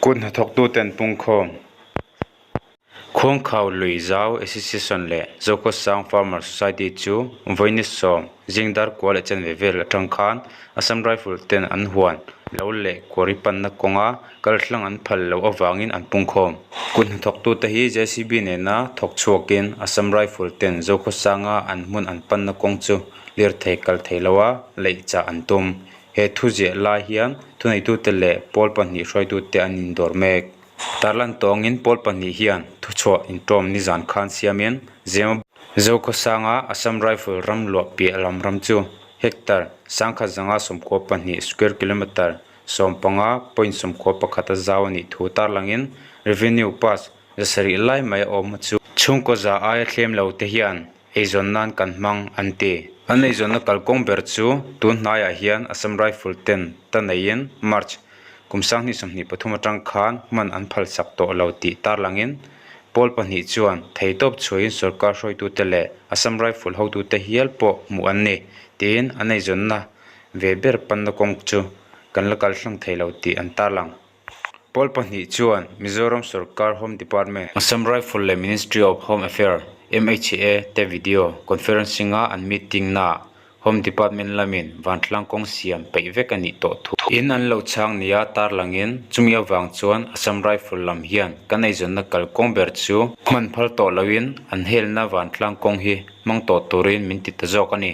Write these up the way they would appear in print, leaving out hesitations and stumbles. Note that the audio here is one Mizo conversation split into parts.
Kut hnathawktuten pungkhawm Khuangkhau lui zau Association leh Zokhawsang Farmer Society chu vawiin sawm zingdar kua leh chanve vel atang khan Assam Rifle ten an huan lo leh quarry panna kawnga kaltlang an phal loh avangin an pungkhawm. Kut hnathawktute hi JCB nena thawk chhuakin Assam Rifle ten Zokhawsanga an hmun an panna kawng chu lirthei kal thei loa leih chah an tum. He thu ziah lai hian thuneitute leh pawl pahnih hruaitute an indawr mek. Tarlan tawngin pawl pahnih hian thuchhuah intawm nizan khan siamin Zema Zokhawsanga Assam Rifle ram luah piah lam ram chu hectare 1192, square kilometre, 15.91 a zau a nih thu tarlangin Revenue Pass 700 lai mai a awm chu chhungkaw za aia thlem lo te hian Eizawn nan kan hmang an ti. An eizawnna kalkawng ber chu tun hnaiah hian Assam Rifle ten ta neiin March kum 2023 atang khan hman an phalsak tawh lo tih tarlangin pawl pahnih chuan theitawp chhuahin sorkar hruaitute leh Assam Rifle hotute hial pawh hmuh an ni tiin an eizawnna ve ber panna kawng chu kan la kaltlang thei lo tih an tarlang. Pawl pahnih chuan Mizoram Sorkar Home Department, Assam Rifle leh Ministry of Home Affair, MHA, te video conferencing a an meeting naah Home Department lamin vantlang kawng siam peih vek a nih tawh thu in an lo chhang nia tarlangin chumi avang chuan Assam Rifle lam hian kan eizawnna kalkawng ber chu hman phal tawh loin an helna vantlang kawng hi hmang tawh turin min ti ta zawk a ni.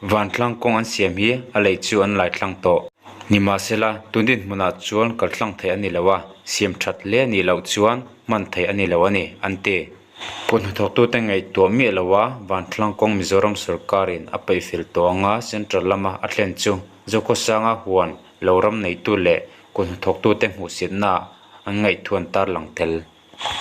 Vantlang kawng an siam hi a lei chu an lai tlang tawh. Nimahsela, tun dinhmunah chuan kal tlang theih a ni lo a, siam that hle a nih loh chuan hman theih a ni lo a ni, an ti. Kut hnathawktute ngaihtuah miah lo a, Vantlang kawng Mizoram sorkarin a peihfel tawh anga Central lama a thlen chu Zokhawsanga huan lo ram neitu leh kut hnathawktute hmuhsitnaah an ngaihtuan tarlang tel.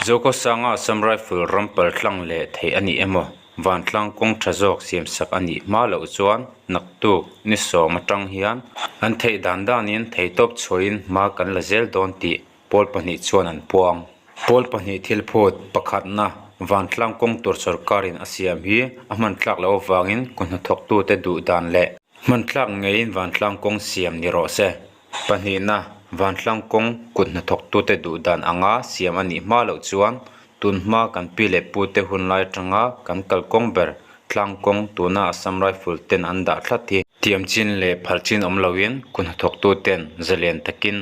Zokhawsanga Assam Rifle ram paltlang leh theih a ni emaw, vantlang kawng tha zawk siamsak a nih hma loh chuan naktuk ni sawm atang hian an theih dan danin theitawp chhuahin hma kan la zel dawn tih pawl pahnih chuan an puang. Pawl pahnih thil phut pakhatna vantlang kawng tur sorkarin a siam hi a hman tlak loh avangin kut hnathawktute duh dan leh hman tlak ngeiin vantlang kawng siam ni rawh se. Pahnihna, vantlang kawng kut hnathawktute duh dan anga siam a nih hma loh chuan tun hma kan pi leh pute hun lai atanga kan kalkawng ber tlang kawng tuna Assam Rifle ten an dah thlat hi tiam chin leh phal chin awm loin kut hnathawktuten zalen takin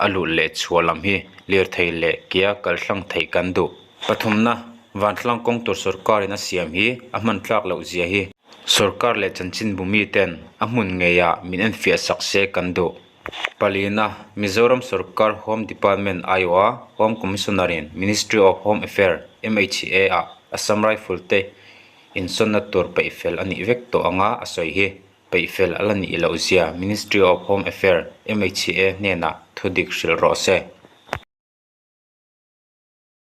a luh leh chhuah lam hi lirthei leh kia kalhlang theih kan duh. Pathumna, vantlang kawng tur sorkarin a siam hi a hman tlak loh zia hi. Sorkar leh chanchinbu miten a hmun ngeiah min enfiah sak se kan duh. Palina, Mizoram Sorkar Home Department aiawha Home Commissioner-in Ministry of Home Affair, MHA, ah Assam Rifle te insawnna tur peihfel a nih vek tawh anga a sawi hi peihfel a la nih loh zia Ministry of Home Affair, MHA, hnenah thudik hrilh rawh se.